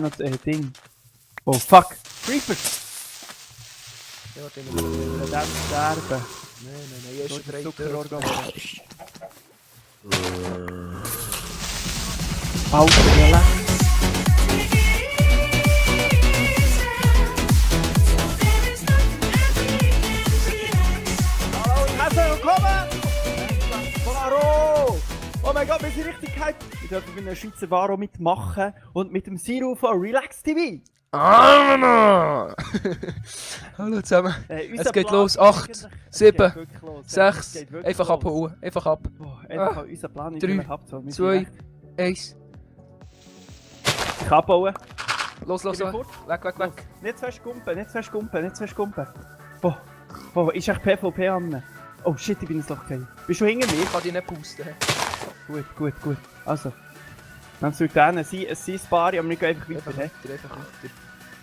noch das Ding. Oh fuck! Creeper! Ja, warte, Wir werden sterben. Nein, er ist schon 3 Superorgan. Alter, ja, hallo und herzlich willkommen! Varo! Oh mein Gott, wir sind richtig hyped! Ich darf mit einem Schweizer Varo mitmachen und mit dem Siro von Relax TV. Hallo zusammen. Es geht los. 8, 7, 6. Einfach abholen. Einfach ab. Einfach unser Plan ist 3, immer abzuholen. 2, 1. Ich abbauen. Los. Weg. Nicht zu fest kumpen. Oh, ist echt PvP an. Oh shit, ich bin ins Loch gefallen. Bist du hinter mir? Ich kann dich nicht pusten. Gut. Also. Dann sollte einer sein Bari, aber wir gehen einfach weiter. Einfach weiter.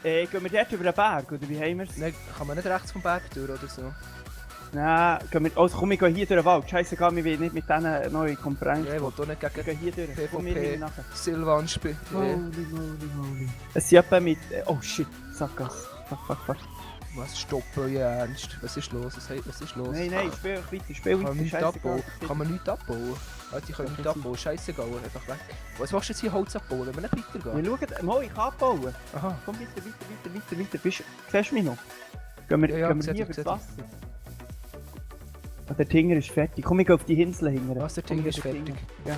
Gehen wir dort über den Berg, oder wie haben wir es? Nein, kann man nicht rechts vom Berg durch oder so? Nein, also komm, wir gehen hier durch den Wald. Scheißegal, wir wollen nicht mit diesen neuen Konferenzen. Ja, ich will doch nicht Wir gegen gehen hier durch. Komm, wir PvP nachher. Silvan spielen. Holy. Es sind etwa mit... Oh shit, Sackgasse. Fuck. Was stoppen euer Ernst? Was ist los? Nein, spiel Kann man weiter, nichts scheißegal. abbauen? Kann man nichts abbauen? Alter, ich kann nichts abbauen. Scheissegal, einfach weg. Was machst du jetzt hier Holz abbauen? Wenn wir nicht weitergehen? Wir schauen... Mal, ich kann abbauen. Aha. Komm, weiter. Siehst du mich noch? Gehen wir hier über das Wasser. Der Tinger ist fertig. Komm, ich gehe auf die Insel hinten. Was, der Tinger ist fertig? Ja.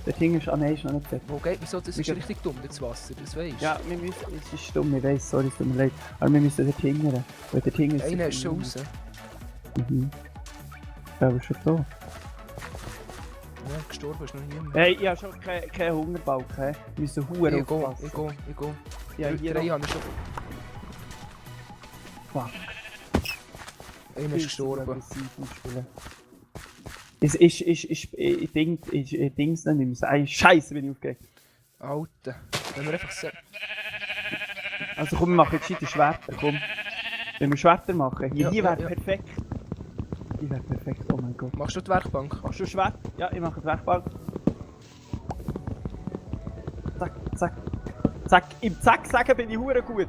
Der Tinger ist... Nein, ist noch nicht fertig. Wo geht wieso? Das ist richtig dumm, das Wasser, das weisst du. Ja, wir müssen... Es ist dumm, ich weiss, sorry, es tut mir leid. Aber wir müssen den Tinger... Weil der Tinger ist... Einer ist schon raus. Ja, aber schon da. Ja, gestorben ist noch niemand. Hey, ich habe schon keinen Hungerbalken, hä? Wir müssen Huren aufpassen. Ich gehe. Ja, hier 3 noch. habe ich schon. Fuck. Einer ist gestorben. Ich Dings nicht mehr. Ey, Scheiße, bin ich aufgeregt. Alter. Wenn wir einfach so... Also komm, wir machen jetzt die Schwerter, komm. Wenn wir Schwerter machen, hier Ja. wäre perfekt. Hier wäre perfekt, oh mein Gott. Machst du die Werkbank? Machst du Schwert? Ja, ich mache die Werkbank. Zack. Im Zack sagen bin ich hure gut.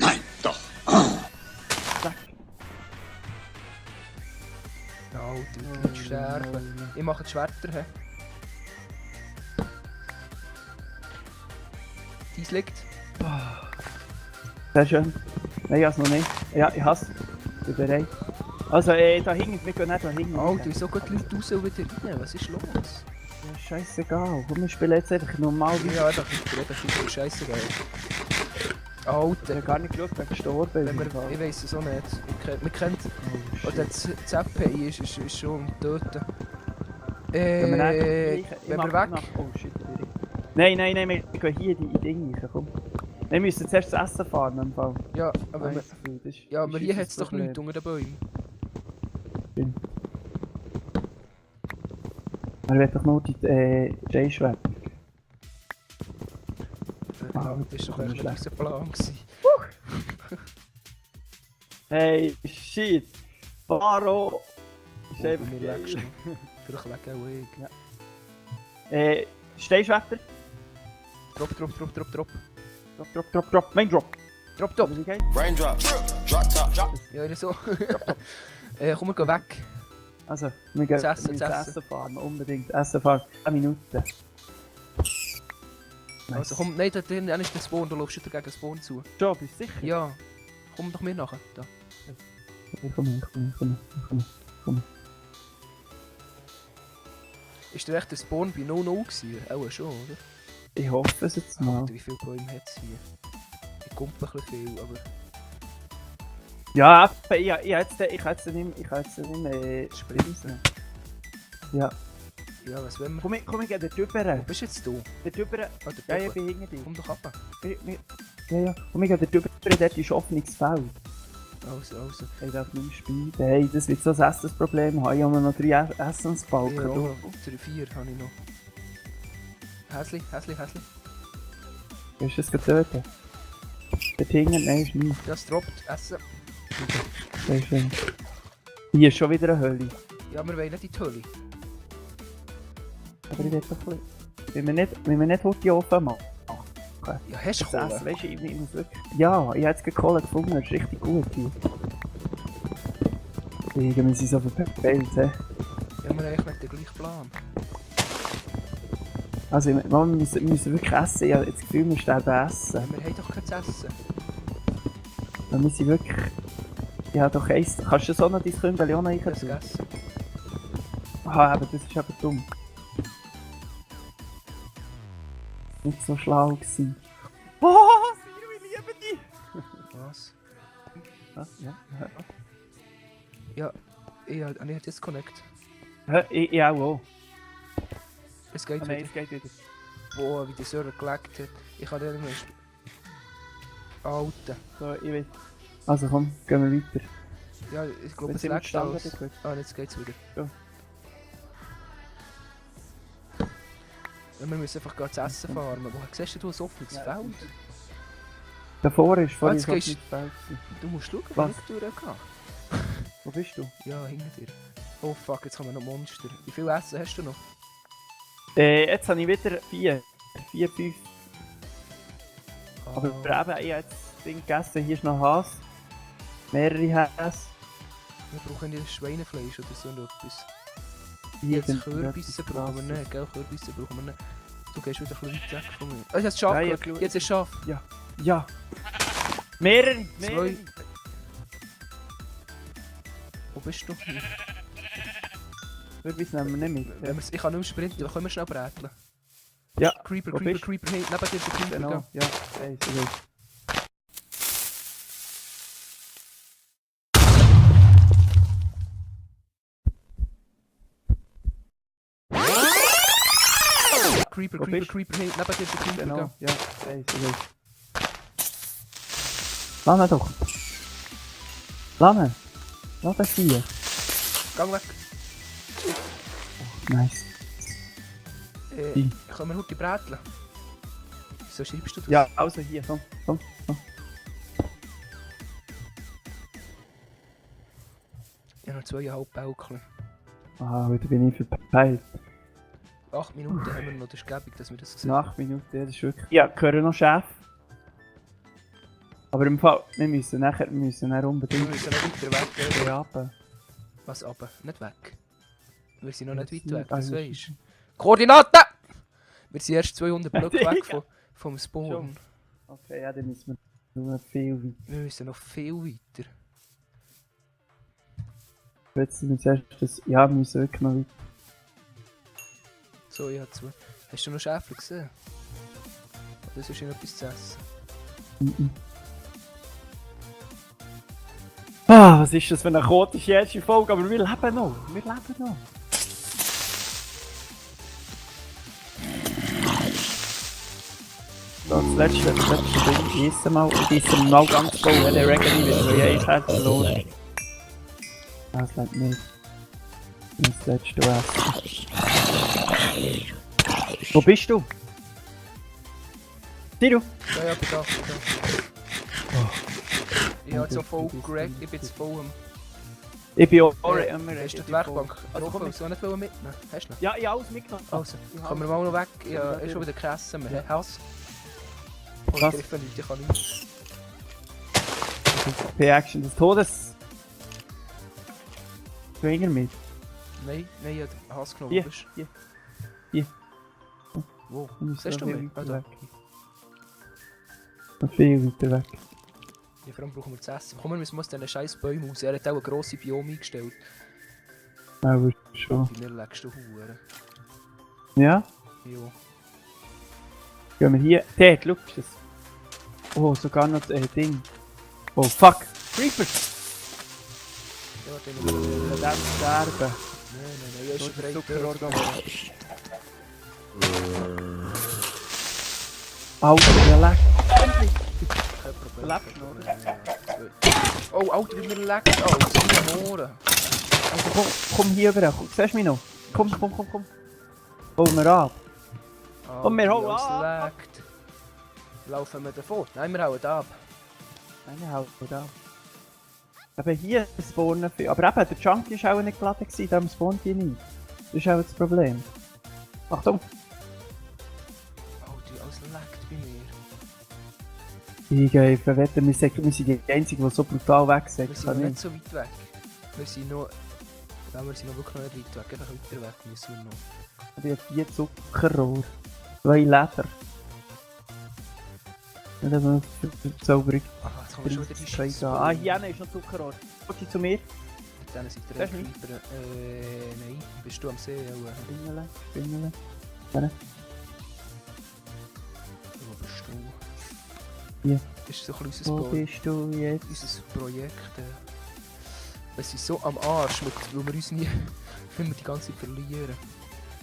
Nein, doch. Zack. Alter, du willst sterben. Ich mache die Schwerter, hä? Dies liegt. Sehr schön. Nein, ich has noch nicht. Ja, ich has. Bin bereit. Also, da hinten, wir gehen nicht da hinten. Alter, wieso gehen die Leute raus und wieder rein? Was ist los? Ja, scheißegal. Komm, wir spielen jetzt einfach normal weiter. Ja, einfach weiter. Scheissegal. Ich Alter. habe gar nicht geschaut, wer gestorben Wenn ist. wir, ich weiss es auch nicht. Man kennt... Oder das ZPI ist schon am Töten. Wenn Wenn wir weg... Oh shit, Nein, wir gehen hier die Dinge rein, komm. Wir müssen zuerst das Essen fahren im Fall. Ja, aber... Ja, aber hier hat es doch Leute nichts unter den Bäumen. Er will doch nur die J-Schwert. Das war doch eigentlich nicht unser Plan gewesen. Hey, shit! Varo! Ist einfach Mir geil. legst du. Vielleicht lege auch ich. Steinschwerter? Drop. Drop! Main Drop! Drop. Wie geht's? Raindrop, drop top. Ja, so. Komm, wir gehen weg. Also, wir gehen Das Essen, wir das müssen Essen. Essen fahren, unbedingt. Essen fahren, 10 Minuten. Also komm, nein, da hinten ist der Spawn, du läufst wieder gegen den Spawn zu. Job, bist du sicher? Ja. Komm doch mir nachher. Da. Ich komme. Ist der echt der Spawn bei 0-0 gewesen? Auch schon, oder? Ich hoffe es jetzt mal. Alter, wie viele Bäume hat es hier? Ich kumpe ein bisschen viel, aber... Ja, ich kann jetzt nicht mehr sprinten. Ja. Ja, was wollen wir? Komm, ich gehe da drüber. Wo bist jetzt du? Da drüber. Ah, Ja, der ich bin hinter dir. Komm doch ab. Ja. Komm, ich gehe da drüber, dort ist offenes Feld. Also. Ich darf nicht mehr spielen. Hey, das wird so ein Essensproblem haben. Ich habe noch 3 Essensbalken. Ja, du. 4 habe ich noch. Häsli. Willst du das töten? Der Tinger, nein, ist nicht. Das droppt. Essen. Sehr schön. Hier ist schon wieder eine Hölle. Ja, wir wollen nicht in die Hölle. Aber ich will doch ein bisschen... Wenn wir nicht heute die Ofen machen. Ja, hast du Das Kohle? Essen, weißt du, ich muss wirklich... Ja, ich habe jetzt gerade Kohle gefunden, das ist richtig gut hier. Wir sind so verpeilt, hä? Ja, wir haben eigentlich den gleichen Plan. Also, wir müssen wirklich essen. Ich habe jetzt das Gefühl, wir sterben essen. Ja, wir haben doch kein zu essen. Weil wir sind wirklich... Ja, doch eins. Kannst du so noch dein Kümbel auch noch Ich habe es rein tun? gegessen. Aha, aber das ist aber dumm. Nicht so schlau gewesen. Oh, Siro, ich liebe dich! Was? Was? Ja? Ja, ich habe Disconnect. Ich auch. Es geht Nein, wieder. es geht wieder. Boah, wie der Server gelaggt hat. Ich kann den nicht mehr Alter. So, ich will. Also komm, gehen wir weiter. Ja, ich glaube, Wenn es sie laggt gestanden alles. hat, gut. Ah, jetzt geht's wieder. Ja. Ja, wir müssen einfach zu essen fahren. Woher siehst du ein offenes Feld? Davor ist vorhin jetzt so gehst- nicht Feld. Du musst schauen, wo Was? ich durchgehe. Wo bist du? Ja, hinter dir. Oh fuck, jetzt kommen noch Monster. Wie viel Essen hast du noch? Jetzt habe ich wieder 4, 5. Aber eben, ich habe jetzt das Ding gegessen. Hier ist noch Haas. Mehrere Häs. Wir brauchen nicht Schweinefleisch oder so etwas. Hier Jetzt sind Kürbisse etwas brauchen wir krasses. nicht, gell? Kürbisse brauchen wir nicht. Du gehst wieder ein bisschen weit weg von mir. Ah, jetzt Schaf, Nein, geschaut. Jetzt ist Schaf. Ja. Mehrere. Zwei. Wo bist du? Kürbis nehmen wir nicht mit. Wenn ich kann nicht mehr sprinten, dann können wir schnell bräteln. Ja. Creeper, Wo Creeper, bist du? Creeper, hey, neben dir der Creeper. Genau. Genau. Ja, ich weiß. Creeper, Wo Creeper, bist du? Creeper, hey, neben dir der Creeper. Genau. Genau. Ja, ich weiß. Lass ihn doch. Lass ihn. Lass ihn hier. Gang weg. Nice. Die. Können wir heute bräteln? So schreibst du das? Ja, also hier, komm. Ich habe noch 2,5 Bälkchen. Ah, heute bin ich verpeilt. 8 Minuten haben wir noch, das ist gäbig, dass wir das sehen. Nach Minuten, ja, das ist wirklich... Ja, gehören noch Chef. Aber im Fall, wir müssen nachher Wir unbedingt... müssen noch weiter weg, gell? runter. Was aber? Nicht weg. Wir sind noch Ja, nicht weit das weg, ist das nicht- weisst du. Koordinaten! Wir sind erst 200 Blöcke Digga. weg vom Spawn. Schon. Okay, ja, dann müssen wir nur viel weiter. Wir müssen noch viel weiter. Jetzt sind wir zuerst das... Ja, wir müssen wirklich noch weiter. So, ich habe 2. Hast du noch Schäfer gesehen? Oder sonst noch etwas zu essen? Mhm. Ah, was ist das für eine chaotische erste Folge? Aber wir leben noch. Wir leben noch. So, das letzte Ding. Ich esse mal ganz voll, wenn der Reggae wird, weil ich habe verloren. Das lebt nicht. Das letzte Essen. Wo bist du? Tiro? Ja, ja, bedankt. Ich habe jetzt so voll geregt, ich bin jetzt voll am... Ich bin auch... Hast du die Werkbank? Also komm, Ich nicht mitnehmen. Hast du noch? ja, ich habe alles mitgenommen. Also, Ich kommen wir mal noch weg. Ich habe schon wieder gegessen. Wir haben Hass. Und Was? ich treffe Leute, ich kann nichts. P-Action des Todes. Finger mit. Nein, ich habe Hass genommen. Hier, Wo bist du? hier. Hier. Wo? Wir müssen Siehst du noch mich? viel Ah, weiter da. weg. Noch viel weiter weg. Ja, vor allem brauchen wir zu essen. Komm, wir müssen aus diesen scheiß Bäumen raus. Er hat auch eine grosse Biome eingestellt. Aber schon. Bei mir legst du Huren. Ja? Jo. Gehen wir hier. Dort, schau das. Oh, sogar noch das Ding. Oh, fuck. Creeper! Ja, warte, Ich will dem sterben. Nein, er ist schon bereit. Superorganismus. Alter, der leckt. Kein Problem. Lebst du noch, oder? Oh, Alter, wie mir leckt. Oh, das sind Mohren. Also komm hier rüber. Siehst du mich noch? Komm. Hol mir ab. Und wir hauen ab. Leckt. Laufen wir davor? Nein, wir hauen ab. Nein, hau ab. Aber hier spawnen viel. Aber eben, der Junkie war auch nicht geladen, darum spawnt die nicht. Das ist auch das Problem. Achtung! Oh, die alles leckt bei mir. Ich gehe verwetten, wir sind die Einzigen, die so brutal weg sind. Wir sind noch nicht so weit weg. Wir sind noch... Ja, wir sind noch wirklich noch nicht weit weg. Einfach weiter weg müssen wir noch. Ich habe 4 Zuckerrohr. 2 Leder. Und dann Zauberung. Ah, jetzt kommen wir schon wieder die Scheiße. Ah, hier ist noch Zuckerrohr. Kommst du zu mir? Dann sind Das wir ist Creeper. Nein. Bist du am See? Spinnele, Spinnele. Wo bist du? Hier. Das ist so ein kleines Wo bist du jetzt? unser Projekt. Wir sind so am Arsch, weil wir uns nie... wenn wir die ganze Zeit verlieren.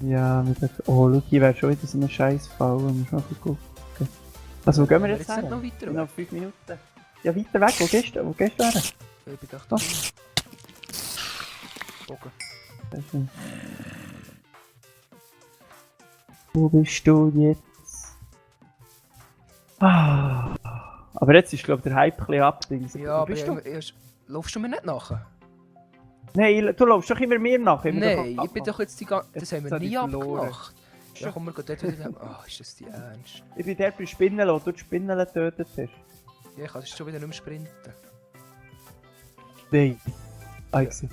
Ja, mit der... Oh, schau, hier wäre schon wieder so ein scheiß Fall. Wir müssen noch gucken. Also, wo gehen wir jetzt nicht her? noch Wir weiter sind weg? noch 5 Minuten. Ja, weiter weg. Wo gehst du? Wo gehst du her? Ich bin da Oh. Bogen. Sehr schön. Wo bist du jetzt? Ah. Aber jetzt ist, glaube ich, der Hype ein bisschen abdings. Ja, Wo aber bist du? laufst du mir nicht nachher? Nein, du läufst doch immer mir nach. Nein, ich bin doch jetzt die ganze... Das Jetzt haben wir habe ich nie verloren. abgemacht. Ja, komm, wir gehen dort wieder... Ah, ist das die Ernst? Ich bin der bei Spinnen, wo du die Spinnen getötet hast. Ja, ich kann schon wieder nicht mehr sprinten. Nein. Ah, ich sehe.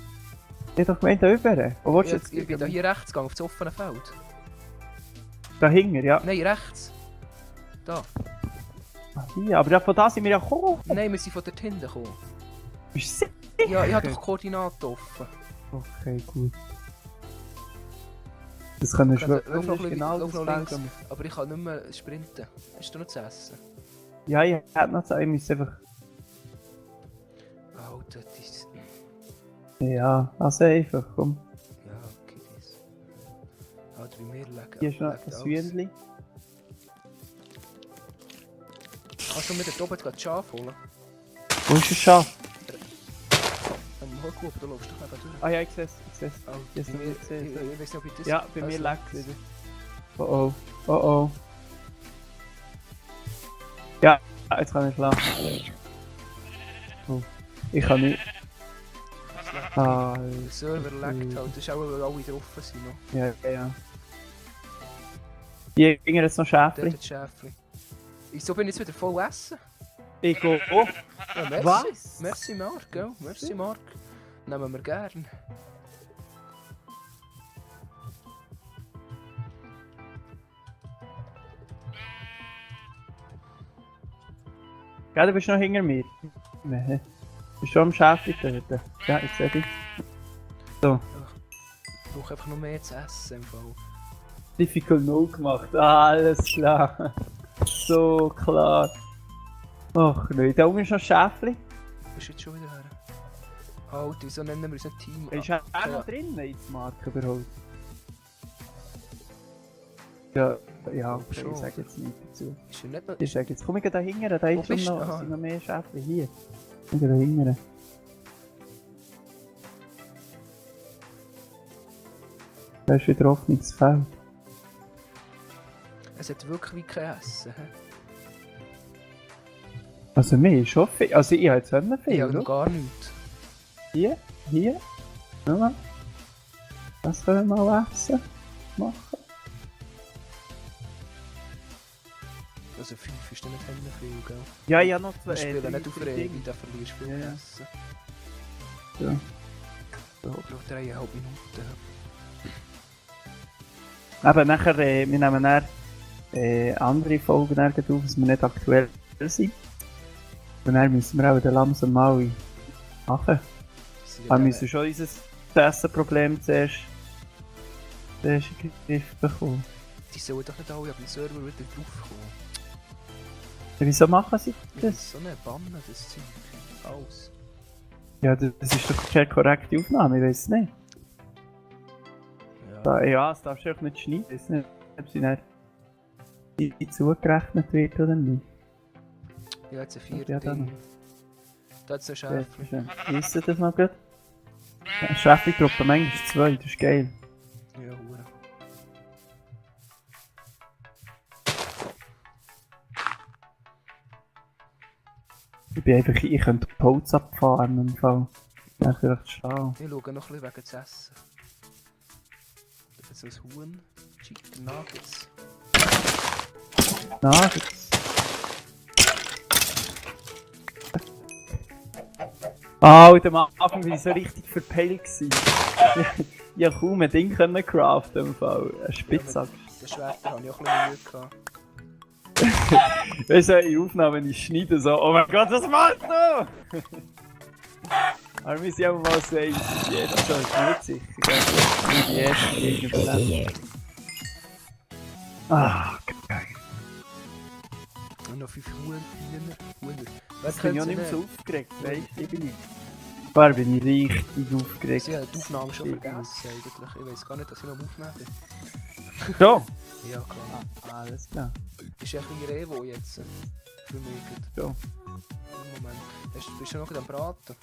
Ich hab doch gemeint, da rüber. Wo willst du jetzt? Ich bin da hier rechts gegangen, auf das offene Feld. Da hinten, ja. Nein, rechts. Da. Ah, hier, aber von da sind wir ja gekommen. Nein, wir sind von dort hinten gekommen. Bist du sicher? Ja, ich habe doch Koordinaten offen. Okay, gut. Das können wir schon. Lauf noch Das ist ein genau bisschen- lauf das noch links. Feld. Aber ich kann nicht mehr sprinten. Hast du noch zu essen? Ja, ich hätte noch Zeit, ich muss einfach. Oh, das ist... Ja, also einfach, komm. Ja, okay, das... Halt bei mir liegen. Hier ist noch liegt ein alles. Hühnchen. Kannst du mir dort oben gerade das Schaf holen? Wo ist das Schaf? Hol gut, du läufst doch neben durch. Ah ja, ich sehe es, ich sehe es. Oh, Jetzt bei noch mir, nicht gesehen. ich weiß nicht, ob ich das... Ja, bei das mir lag es läuft. wieder. Oh oh, oh oh. Ja, jetzt kann ich schlafen. Oh. Ich kann nicht. Ah, Der Server laggt halt, das ist auch, weil alle drauf sind noch. ja, ja. Hier ging jetzt noch Dort Schäfli. das Schäfli. Wieso bin ich jetzt wieder voll essen? Ich gehe. Oh, Ja, merci. was? Merci Marc, gell? Merci Marc. Nehmen wir gern. Ja, du bist noch hinter mir. Nein. Du bist schon am Schäfli töten. Ja, ich sehe dich. Ich brauche einfach noch mehr zu essen im Fall. Difficult No gemacht. Alles klar. So klar. Ach nein, da oben ist noch Schäfli. Bist du jetzt schon wieder her? Halt, wieso nennen wir uns ein Team? Ist er auch noch drin jetzt, Mark, überhaupt? Ja, ja, okay, Schon. ich sage jetzt nichts dazu. Ist er nicht noch... Ich sage jetzt, komm ich da hinten, da Wo ist schon bist du? noch, Aha. sind noch mehr Schäfli. Hier. Komm ich da hinten. Da ist wieder offenes Feld. Es hat wirklich wie kein Essen. hä? Also mir ist schon viel. Also ich habe jetzt auch nicht Ich viel. habe noch Schau. gar nichts. Hier, hier. Schau mal. Das können wir mal essen. Machen. Also 5 ist dann nicht viel, gell? Ja, ich habe noch Wir zwei. spielen nicht auf drei Regen, Dinge. da verlierst du viel Ja, ja. Essen. Ja. Ich glaube 3,5 Minuten. Aber nachher, wir nehmen dann andere Folgen dann gleich auf, dass wir nicht aktuell sind. Und dann müssen wir auch den langsam mal machen. Wir müssen schon unser Essenproblem zuerst in den Griff bekommen. Die sollen doch nicht alle auf den Server wieder draufkommen. Ja, wieso machen sie Das das? ist so eine Banne, das Zeug. Alles. Ja, das ist doch keine korrekte Aufnahme, ich weiß nicht. Ja. Ja, es darfst du auch nicht schneiden, ich weiß nicht, ob sie nicht zugerechnet wird oder nicht. Ja, jetzt ein 4 Ja, dann. Ding. Da hat es ein Sehr Schäfli. schön. Wisst ihr das noch gut? Ja, Schäfli-Truppe, manchmal 2, das ist geil. Ja, hure. Ich bin einfach, ich könnte Holz abfahren im Fall. Ja, vielleicht schlau. Ich schaue noch ein bisschen wegen des Essen. So ein Huhn, Chicken Nuggets. Nuggets. Ah, und am Anfang war ich so richtig verpeilt. Ich konnte kaum ein Ding craften im Fall. Ein Spitzhack. Den Schwerter hatte ich auch ein bisschen Mühe. Weißt du, in Aufnahmen, ich schneide so, oh mein Gott, was machst du? Aber wir sind aber mal so eins, das ist nicht sicher, gell? Die erste Gegend. Ah, geil. Und noch 5 Hühner. Das bin ich auch nicht mehr so aufgeregt, weißt du? Ich bin nicht. Vorher bin ich richtig aufgeregt. Sie haben die Aufnahme schon vergessen eigentlich. Ich weiß gar nicht, dass ich noch am Aufnehmen bin. So? Ja, klar. Ah, alles klar. Ist ja ein bisschen Revo jetzt. Für mich. So. Moment. Bist du noch am Braten?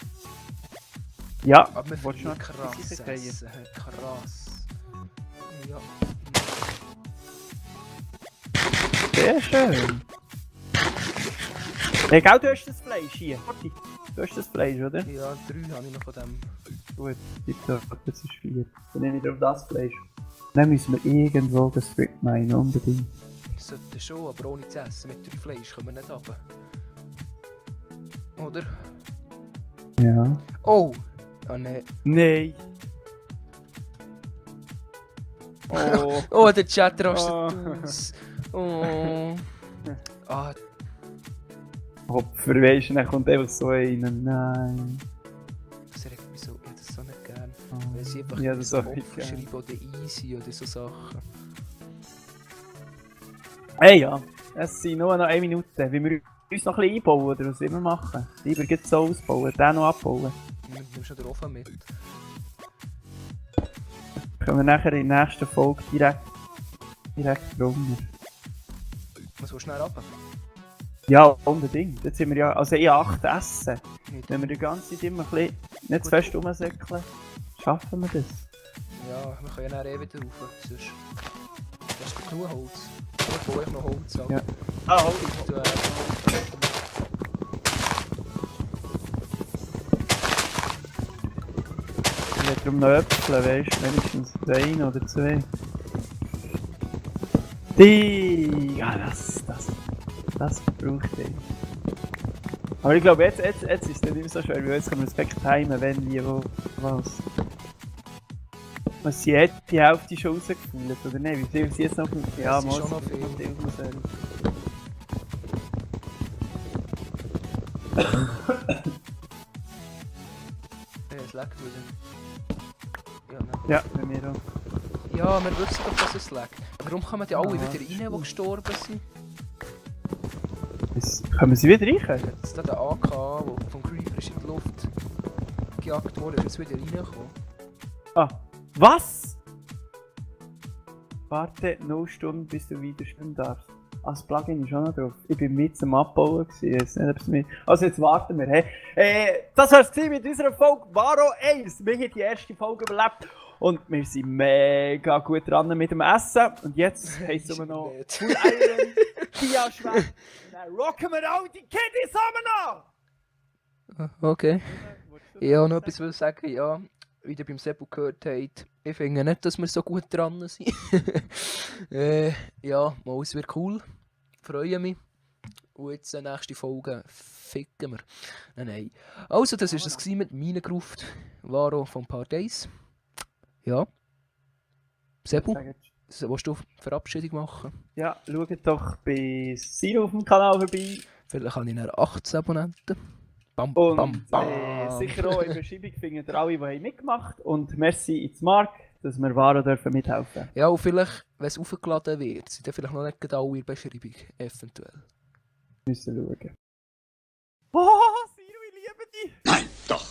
Ja, Aber wir willst du noch krass Essen essen. Krass. Ja. Sehr schön. Ja, gell, du hast das Fleisch hier. Du hast das Fleisch, oder? Ja, 3 habe ich noch von dem. Gut, das ist 4. Dann nehme ich wieder auf das Fleisch. Dann müssen wir irgendwo das Strip meinen, unbedingt. Sollte schon, aber ohne zu essen. Mit 3 Fleisch kommen wir nicht runter. Oder? Ja. Oh! Ah ne. Nein. Oh. Oh, der Chat rastet Oh. aus. Oh. Ah, Hopfer, weisst du, dann kommt einfach so einer. Nein. das regt mich so. Ich hätte das so nicht gern. Oh. Weil sie einfach Ja, das auch so nicht gern. schreiben oder easy oder so Sachen. Hey ja, es sind nur noch 1 Minute. Wie wir uns noch ein bisschen einbauen oder was immer machen. Lieber jetzt so ausbauen, den noch abbauen. Nimmst du den Ofen mit? Können wir nachher in der nächsten Folge direkt runter. Was willst du schnell runter? Ja, unbedingt. Jetzt sind wir ja, also ich 8 essen. Nicht. Wenn wir die ganze Zeit immer ein bisschen nicht zu fest rumsäckeln, schaffen wir das. Ja, wir können ja nachher wieder rauf. Sonst hast du genug Holz. Ich baue noch Holz ab. Ja. Ah, Holz. Du, Ich will darum noch Äpfel, weißt du, wenigstens 1 oder 2. Ja, das braucht ich. Aber ich glaube, jetzt ist es nicht mehr so schwer, weil jetzt kann man es wirklich timen, wenn, wie, wo, was. Was sie hat die Hälfte schon rausgefühlt, oder nicht? Wie viel sie jetzt noch? Ja, ist mal schon noch viel. Es leckt wieder. Ja, ne? Ja, bei mir auch. Ja, wir wissen doch, dass es leckt. Warum kommen die alle Ah, wieder rein, die gestorben sind? Können sie wieder rein? Jetzt da der AK, der vom Creeper ist in die Luft gejagt wurde, ist jetzt wieder reingekommen. Ah, was? Warte 0 Stunden, bis du wieder schwimmen darfst. Ah, das Plugin ist auch noch drauf. Ich bin mit zum Abbauen gewesen. Jetzt nicht, ob es mir... Also jetzt warten wir, hey. Das war's mit unserer Folge Varo 1. Wir haben die erste Folge überlebt. Und wir sind mega gut dran mit dem Essen. Und jetzt heisst es noch Nicht. Full Iron, Kia Schwert. Dann rocken wir auch die Kiddies zusammen noch! Okay. Ich habe noch etwas zu sagen, ja. Wie ihr beim Sebu gehört habt, ich finde nicht, dass wir so gut dran sind. Ja, mal, es wird cool. Freue mich. Und jetzt die nächste Folge ficken wir. Nein. Also, das war es mit Minecraft Varo von ein paar Days. Ja. Sebu, willst du Verabschiedung machen? Ja, schaut doch bei Siro auf dem Kanal vorbei. Vielleicht habe ich noch 18 Abonnenten. Bam, Und bam, bam. sicher auch in der Beschreibung findet ihr alle, die mitgemacht haben. Und merci ins Mark, dass wir Varo dürfen mithelfen. Ja, und vielleicht, wenn es aufgeladen wird, sind dann vielleicht noch nicht alle in der Beschreibung. Eventuell. Müssen schauen. Oh, Siro, ich liebe dich! Nein, doch.